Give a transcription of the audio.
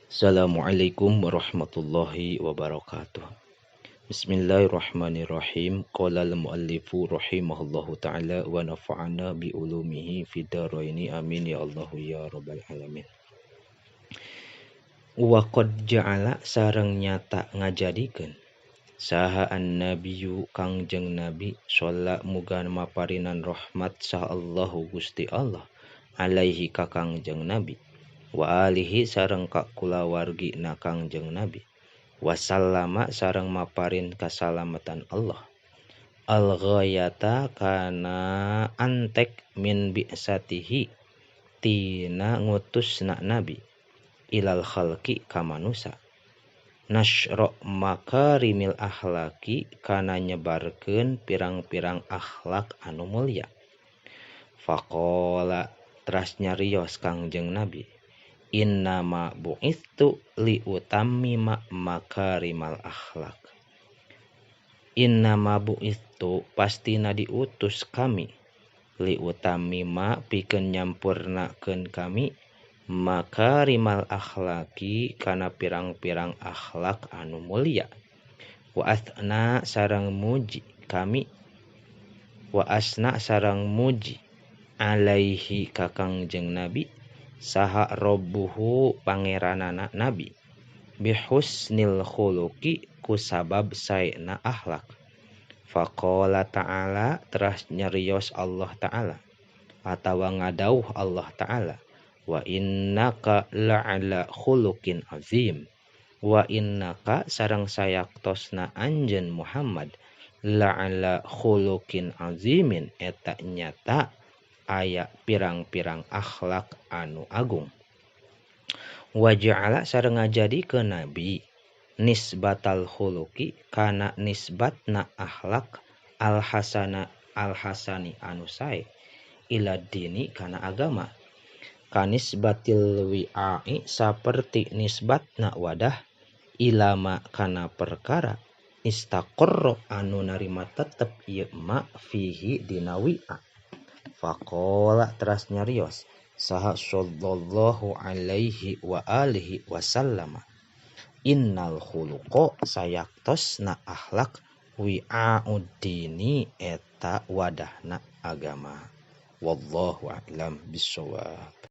Assalamualaikum warahmatullahi wabarakatuh. Bismillahirrahmanirrahim. Qala al-muallifu rahimahullahu ta'ala wa nafa'ana bi ulumihi fid dharaini, amin ya Allah ya rabbal alamin. Wa qad ja'ala sareng nyata ngajadikeun saha an-nabiyyu Kangjeng Nabi shalla muga maparinan rahmat saha Allahu Gusti Allah alaihi ka Kangjeng Nabi wa alihi sareng ka kulawargi na Kangjeng Nabi wasallama sareng maparin kasalamatan Allah al-ghayata kana antek min bi'satihi tina ngutusna Nabi ilal khalqi ka manusa nasyra makarimil akhlaqi kana nyebarkeun pirang-pirang akhlak anu mulia. Faqala teras nyarios Kangjeng Nabi, innama bu'istu liutammima makarimal akhlak. Innama bu'istu pastina diutus kami, liutammima pikeun nyampurnakeun kami makarimal akhlaki kana pirang-pirang akhlak anu mulia. Wa asna sareng muji kami, wa asna sareng muji alaihi ka Kangjeng Nabi saha robbuhu pangeranana Nabi bihusnil khuluqi kusabab saena akhlak. Faqala ta'ala teras nyarios Allah ta'ala atawa ngadauh Allah ta'ala, wa innaka la'ala khuluqin azim. Wa innaka sareng sayaktosna anjeun Muhammad la'ala khuluqin azimin eta nyata aya pirang-pirang akhlak anu agung. Wa ja'ala sareng ngajadikeun Nabi nisbatal khuluqi kana nisbatna akhlak alhasana alhasani anu sae ila dini kana agama kanisbatil wi'ai saperti nisbatna wadah ilama kana perkara istaqarra anu narima tetep ieu ma fihi dina wi'a. Faqala teras nyarios saha sallallahu alaihi wa alihi wasallama, innal khuluqa sayaktosna akhlak wi'auddini eta wadahna agama. Wallahu a'lam bissawab.